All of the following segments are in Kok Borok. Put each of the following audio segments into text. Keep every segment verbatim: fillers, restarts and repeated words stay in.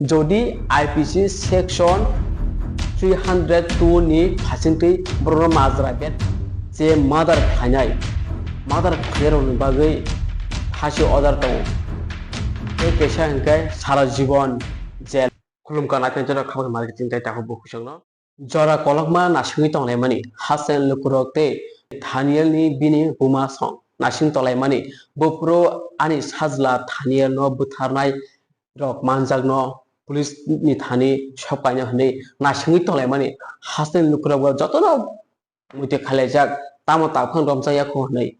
Jodi I P C section three hundred two ni phasingtwi borokno majra bet je murder khlainai, murder khlainairokni bagwi phasi order tongo. Tei kaisa hwnkhe sara jibon jel. Khulumkha naithani jora khabangni marketing tei takhuk bukhuk chwngno. Jora kolokma nasingwi tonglaimani, hasen lukurok tei Thanielni bini buma song nasing tonglaimani, buphuru ani sajla Thanielno butharnai rok manjakno police ni thani sokpaino hwnwi nasingwi tonglaimani, hasen lukurok bo jotono muitu khailaijak, tamo tabkhang romjakya kho hwnwi.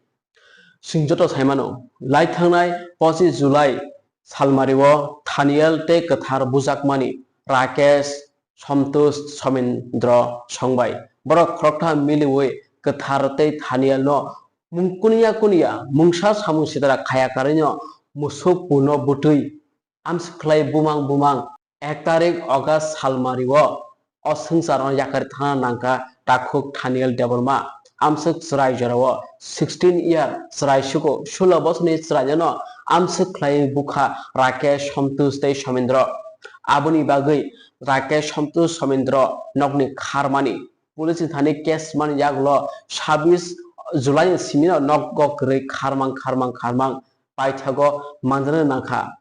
Chwng joto saimano, lai thangnai pochis July salmario Thaniel tei kwthar bujakmani Rakesh, Santosh, Somendra songbai. Borok khoroktham miliwi kwthar tei Thanielno mung kunia kunia mungsa samung sitra khaya karwino musuk puno bwtwi amswk khlai bumang bumang. Ek tarik August salmario o swngcharno yakarwi thangna nangkha takhuk Thaniel Debbarma. Amswk chwrai jorao sixteen year chwrai sugo, sulo bosorni chwraino amswk khlai bukha Rakesh, Santosh tei Somendra. Aboni bagwi Rakesh, Santosh, Somendra nokni kharmani police ni thani case mani yagulo sabis July ni simino nogo kwrwi kharmang kharmang kharmang paithago manjana nangkha.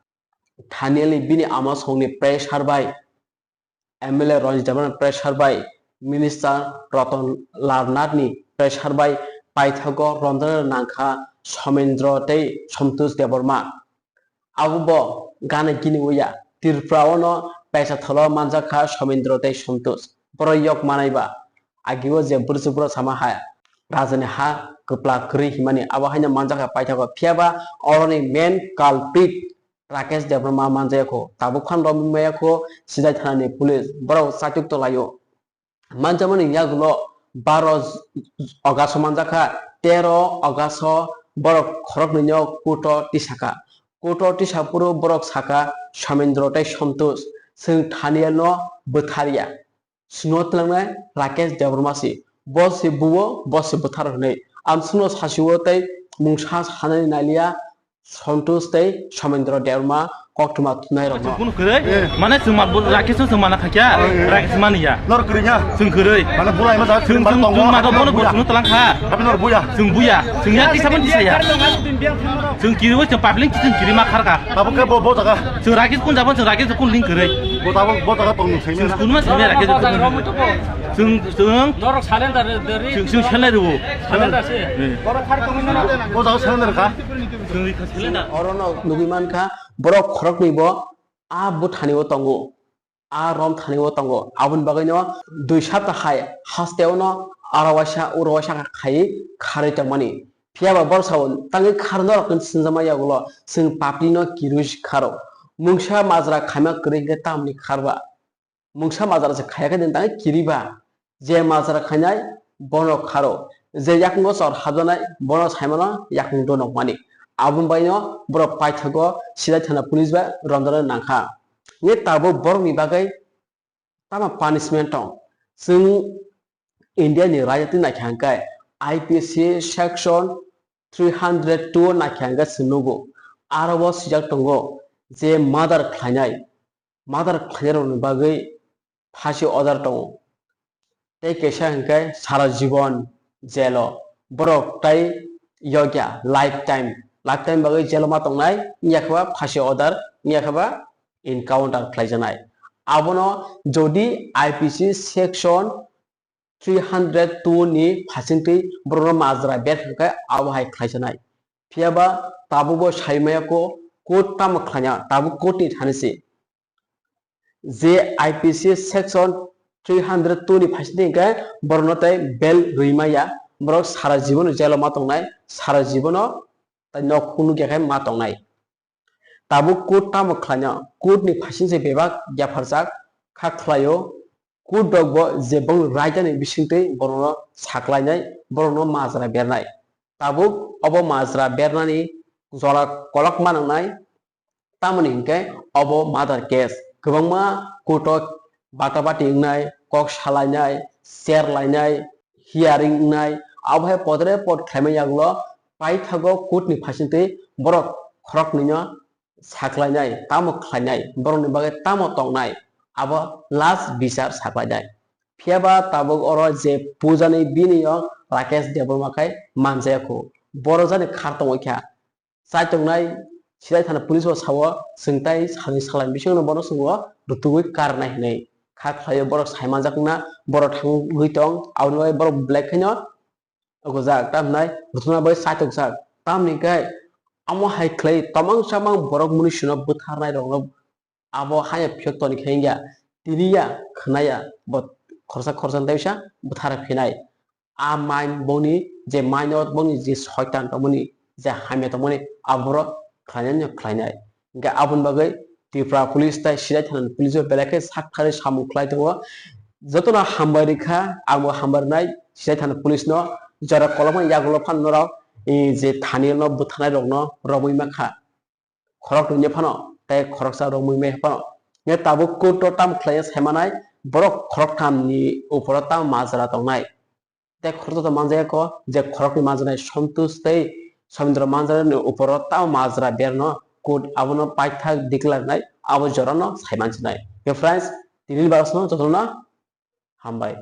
Thanielni bini ama songni pressure bai, M L A Ranjit Debbarma pressure bai, Minister Ratan Lal Nath ni pressure bai paithago romjana nangkha Somendra tei Santosh Debbarma. Abo bo gana gini uya, Tripura ono paisa tholo manjakha Somendra tei Santosh. Borok yok manai ba, agio je bwrwsuk borok sama ha, rajani ha kwplak kwrwi himani, abo haino manjakha paithago. Phiya ba oroni main culprit Rakesh Debbarma manjaya kho, tabuk phan romwi maya kho, Sidai thanani police borok chaituk tolaio. Manjakmani yagulo baro August o manjakha, tero August o borok khoroknwino court o tisakha. Court o tisaphuru borok sakha, Somendra tei Santosh, chwng Thanielno bwtharya. Chwngno twlangnai Rakesh Debbarma si. Bo se buo, bo se bwthar hwnwi. Ang chwngno sasio tei mungsa sanani naliya Santosh tei Somendra Debbarma koktwma thumnairokno. Chwng kunu kwrwi? Eh. Mane chwng ma-, bo-, Rakesh no chwng mana khakya? Eh, eh. Rakesh mani ya. Nor kwrwi nya? Chwng kwrwi. Mane bulai ma da, chwng, mane chwng, tongo, chwng ma da bono buya. Bo chwngno twlang kha. Abi nor buya. Chwng buya, chwng ya tisa ban tisa ya. Chwng kiriwi chwng public chwng kiri ma kharka. Abo khe bo, bo jaga. Chwng Rakesh kun jabo, chwng Rakesh kun link kwrwi. Bo tabo, bo jaga tong sengya. Chwng kun ma sengya Rakesh kun. Chwng, chwng. Norok salenda re, re, re. Chwng, chwng salenda re bo. Salenda se. Eh. Bo jaga salenda re kha. Chwng ri kha salenda. Orono nugwi mankha, borok khoroknwi bo a bwthani o tongo. A rom thani o tongo. Aboni bagwino dui sapta hai haste ono aro waisa uro waisa kha khai kharwi tongmani. Phiya ba borok sao tangwi khar norok khe swngjama yagulo chwng papli no kirwi kharo. Mungsa majra khaima kwrwi hwnkhe tamni kharba. Mungsa majra se khaya khe tangwi kiriba. Je majra khainai bono kharo. Je yakungo chor habjanai bono saimano yakung do nokmani. Aboni bagwino borok paithago Sidai thana police bai romjana nangkha. Nge tabuk borokni bagwi tamo punishment tong? Chwng India ni raida twi naikha hwnkhe I P C section three hundred two naikha hwnkhe chwng nugo. Aro bo swijak tongo je murder khlainai, murder khlainairokni bagwi phasi order tongo. Tei kaisa hwnkhe sara jibon jelo borok tai yokya, lifetime, lifetime bagwi jelo ma tongnai, wngya khe ba phasi order, wngya khe ba encounter khlaijaknai. Abono jodi I P C section three hundred two ni phasingtwi borokno majra ber khe abo hai khlaijaknai. Phiya ba tabukbo sai maya kho, court tamo khlaina, tabuk court ni thani se. Je I P C section three hundred two ni phasingtwi hwnkhe borokno tei bail rwi maya, borok sara jibono jelo ma tongnai, sara jibono tei nok khungnwk ya khe ma tongnai. Tabuk court tamo khlaina, court ni phasing se bebak yapharjak kha khlaio, court rok bo je bong raida ni bisingtwi borokno saklainai, borokno majra bernai. Tabuk obo majra bernani jora kolok ma nangnai, tamoni hinkhe obo murder case. Kwbangma court o bata bati wngnai, kok salainai, cher lainai, hearing wngnai, abo hai podre pod khlaimani yagulo paithago court ni phasingtwi borok khoroknwino saklainai, tamo khlainai, borokni bagwi tamo tongnai, abo last bichar saklainai. Phiyaba tabuk oro je pujani bini o Rakesh Debbarma khai manjaya kho. Boro jani khar tongwi kha. Chai tongnai sidai thana police bo sao, chwng tai salni salai bisingo bono chwng o rutugwi karnai hinwi. Kha khlaio borok sai manjak wngna, borok thangwi tong, aboni bagwi borok belai khaino gujak, tamhinai rutuna bai chai tokjak. Tamni khe amo hai khlai tamang samang borok munisino bwtharnai rokno abo haya phiyok toni khe wngya, tiniya, khwnaya, bo khorsa khorsa tei bisa bwthara phinai. A main boni je maino boni je soitan tongmani, je hamya tongmani, aboro khlainai no khlainai. Hingkhe aboni bagwi Tripura police tai sidai thana police o belai khe sak thari samung khlai tongo. Jotono hambai rikha, abo hambai rwnai sidai thana police no jora kolokma yagulo phano norok, eh, je thani no bwtharnai rokno romwi mankha. Khorok rwngya phano, tei khoroksa romwi mai phano. Hingkhe tabuk court o tamo khlaiya saimanai, borok khoroktham ni uporo tamo majra tongnai. Tei khoroksa to manjaya kho je khoroknwi manjaknai Santosh tei Somindra manjaknai ni uporo tamo majra berno court abono paithak declare nai abo jorano saimansinai. Hingkhe friends, tini ni bagwi jotono hambai.